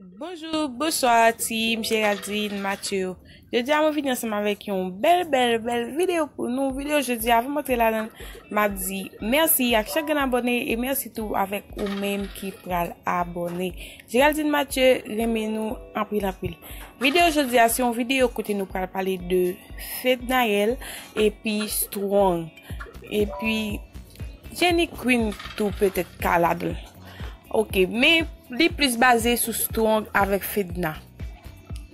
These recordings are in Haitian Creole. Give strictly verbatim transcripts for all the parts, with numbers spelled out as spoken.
Bonjou, bonswa, team Géraldine Mathieu. Jodi a, mwen vini ansanm avèk yon bèl, bèl, bèl videyo pou nou. Videyo jodi a, avan m antre ladan l, m ap di mèsi ak chak grenn abòne e mèsi tou avèk ou menm ki pral abòne. Géraldine Mathieu renmen nou anpil, anpil. Videyo jodi a, se yon videyo kote nou pral pale de Fednaelle epi Strong. Epi Jenny Queen tou petèt ka ladan l. Ok, men li plis baze sou Strong avèk Fedna.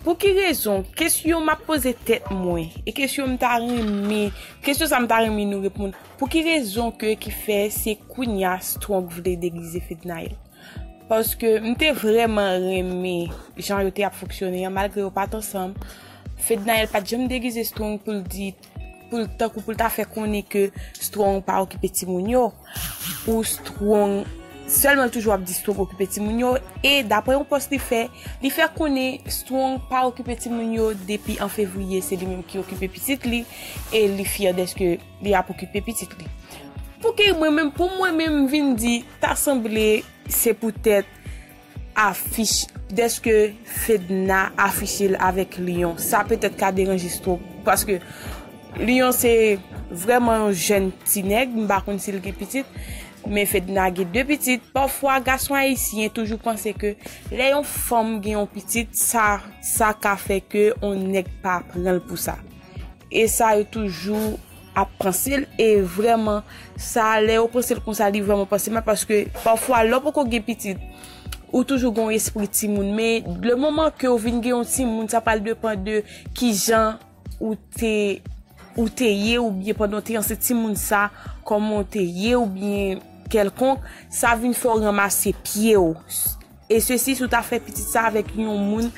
Pou ki rezon? Kesyon m ap poze tèt mwen, e kesyon m ta renmen, kesyon sa m ta renmen nou reponn. Pou ki rezon ke ki fè se kounya Strong vle degize Fednaelle? Paske m te vrèman renmen jan yo te ap fonksyone an, malgre yo pa t ansanm. Fednaelle pa t janm degize Strong pou l di, pou l, tankou pou l ta fè konnen ke Strong pa okipe timoun yo, ou Strong, sèlman l toujou ap di Strong okipe timoun yo. E daprè yon pòs li fè, li fè konnen Strong pa okipe timoun yo depi an fevriye, se li menm ki okipe pitit li, e li fyè dèske li ap okipe pitit li. Pou ki mwen menm, pou mwen menm, m vin di, ta sanble se poutèt afich, dèske Fedna afiche l avèk Lion. Sa petèt ka deranje Strong, paske Lion se vrèman yon jèn ti nèg, m pa konn si l gen pitit, men Fedna gen de pitit. Pafwa, gason ayisyen toujou panse ke lè yon fanm gen yon pitit, sa, sa ka fè ke yon nèg pa pran l pou sa. E sa yo toujou ap panse l, e vrèman, sa, lè yo panse l konsa, li vrèman panse mal, paske pafwa, lè w poko gen pitit, ou toujou gen yon espri timoun, men le moman ke w vin gen yon timoun, sa pral depann de kijan ou te, ou te ye, oubyen pandan w te ansent timoun sa, kòman w te ye, oubyen kèlkonk, sa vin fè w ranmase pye w. E sesi, si w ta fè pitit sa avèk yon moun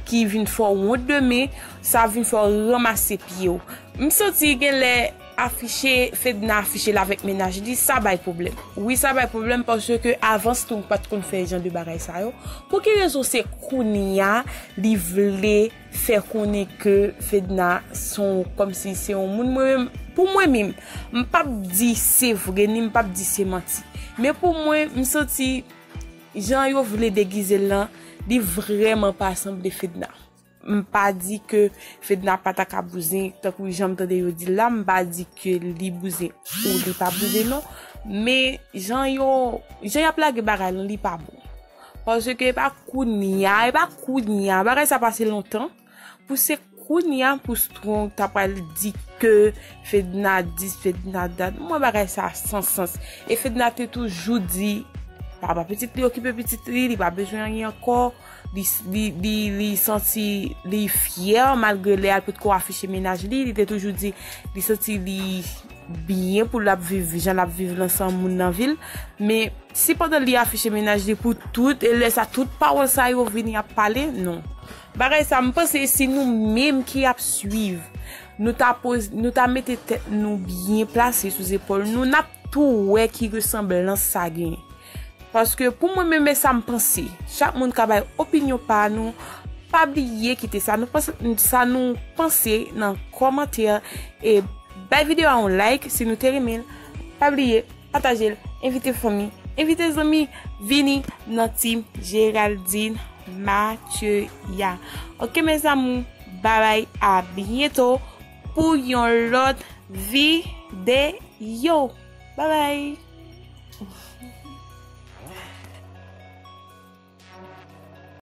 ki vin fè w wont demen, sa vin fè w ranmase pye w. M santi genlè afiche, Fedna afiche l avèk mennaj li, sa bay pwoblèm. Wi, sa bay pwoblèm paske avan Strong pa t konn fè jan de bagay sa yo. Pou ki rezon se kounya li vle fè konnen ke Fedna se yon, kòmsi se yon moun, mwen menm, pou mwen menm, m p ap di se vre, ni m p ap di se manti. Men pou mwen, m santi jan yo vle degize l lan, li vrèman pa sanble Fedna. M pa di ke Fedna pa ta ka bouzen, tankou jan m tande yo di l la, m pa di ke li bouzen ou li pa bouzen non. Men jan yo, jan y ap lage bagay lan, li pa bon. Paske e pa kounya, e pa kounya, bagay sa pase lontan. Pou se kounya pou Strong ta pral di ke Fedna dis, Fedna dat. Mwen, bagay sa san sans. E Fedna te toujou di, papa pitit li okipe pitit li, li pa bezwen anyen ankò. Li, li, li, li santi li fyè, malgre lè a l potko afiche mennaj li, li te toujou di li santi li byen pou l ap viv jan l ap viv lan san moun nan vi l. Men si pandan li afiche mennaj li pou tout, e lè sa tout pawòl sa yo vini ap pale, non. Bagay sa, m panse si nou menm ki ap swiv, nou ta poz, nou ta mete tèt nou byen plase sou zepòl nou, n ap tou wè ki resanblans sa genyen. Paske pou mwen menm, e sa m panse. Chak moun ka bay opinyon pa nou. Pa bliye kite sa nou panse, sa nou panse nan kòmantè e bay videyo a yon like si nou te renmen l. Pa bliye pataje l, envite fanmi, envite zanmi, vini nan team Géraldine Mathieu ya. Ok, mes amours, bye bye, à bientôt pou yon lòt videyo. Bye bye.